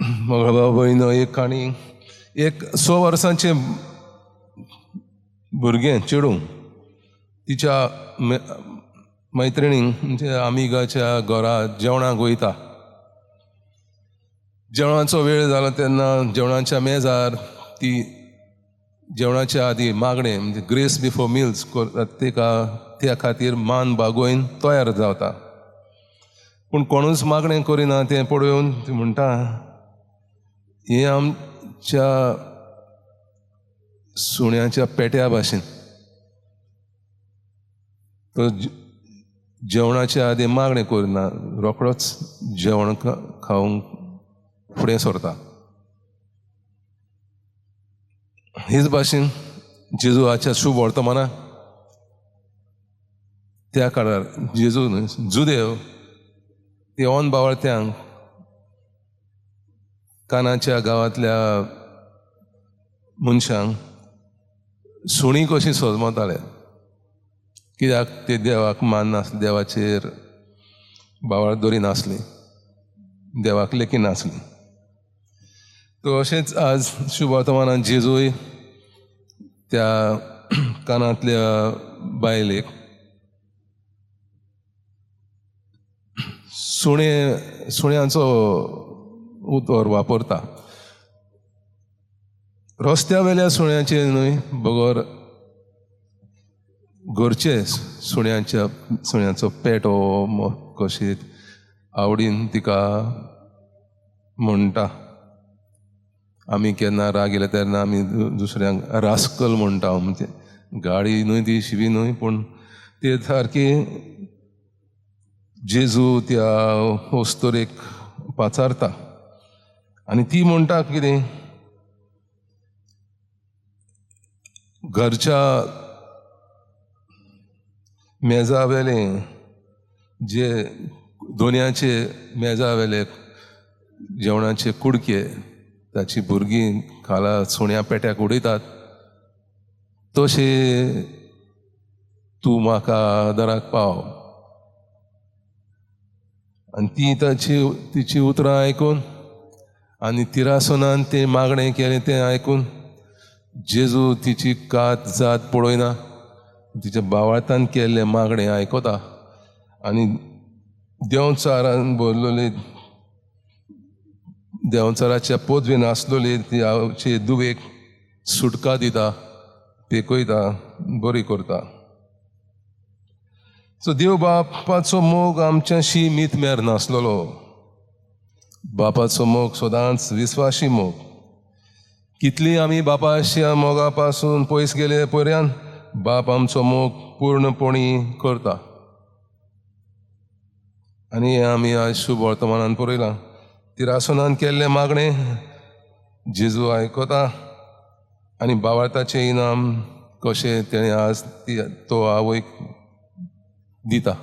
मगळ भयणीनो, एक काणी. एक 6 वर्सांचें भुरगें चेडूं तिच्या मैत्रिणींक म्हणजे आमिगाच्या घरा जेवणाक वयता. जेवणाचो वेळ जालो तेन्ना जेवणाच्या मेजार ती जेवणाच्या आदी मागणें म्हणजे ग्रेस बिफोर मिल्स करतात, तेका त्या खातीर मान बागोवन तयार जाता. पूण कोणूच मागणें करिना तें पळोवन ती म्हणटा, हें आमच्या सुण्याच्या पेट्या भाशेन, तो जेवणाच्या आदी मागणें करिना, रोखडोच जेवण खावंक फुडें सरता. हेच भाशेन जेजूच्या शुभ वर्तमाना त्या काळार जेजू न्हय जुदेव ते ऑन बावळत्यांक कानाच्या गांवांतल्या मनशांक सुणी कशी सजमताले, कित्याक ते देवाक माननासले, देवाचेर बावळ दरी नासली, देवाक लेखी नासली. तो अशेंच आज शुभ वर्तमानान जेजूय त्या कानांतल्या बायलेक सुणे सुण्यांचो उतर वापरता. रस्त्या वेल्या सुण्याचे न्हय बगर घरचे सुण्याच्या सुण्याचो पेटो कशी आवडीन तिका म्हणटा. आमी केन्ना राग येयले तेन्ना आमी दुसऱ्यांक रास्कल म्हणटा, म्हणजे गाडी न्हय ती शिवी न्हय, पूण ते सारकी जेजू त्या अस्तुरेक पाचारता आनी ती म्हणटा कितें, घरच्या मेजा वेले जे दोनयाचे मेजा वेले जेवणाचे कुडके ताची भुरगीं खाला सुण्या पेट्याक उडयतात, तशें तूं म्हाका आदाराक पाव. आनी ती ताची तिची उतरां आयकून आनी तिरासनान तें मागणें केलें तें आयकून जेजू तिची कात जात पळयना, तिच्या बावळतान केल्लें मागणें आयकता आनी देंवचारान भरलेली देंवचाराच्या पदवेन आसलेली ती आवचे दुवेक सुटका दिता, तेकयता, बरी करता. सो देव बापाचो मोग आमच्याशी मीत मेर नासलेलो. बापाचो मोग सदांच विस्वाशी मोग. कितली आमी बापाच्या मोगा पासून पयस गेले पर्यंत बाप आमचो मोग पूर्णपणी करता. आनी आमी आज शुभ वर्तमानान पळयलां, तिरासनान केल्लें मागणें जेजू आयकता आनी बावळताचें इनाम कशें तेणें आज तो आवयक दिता.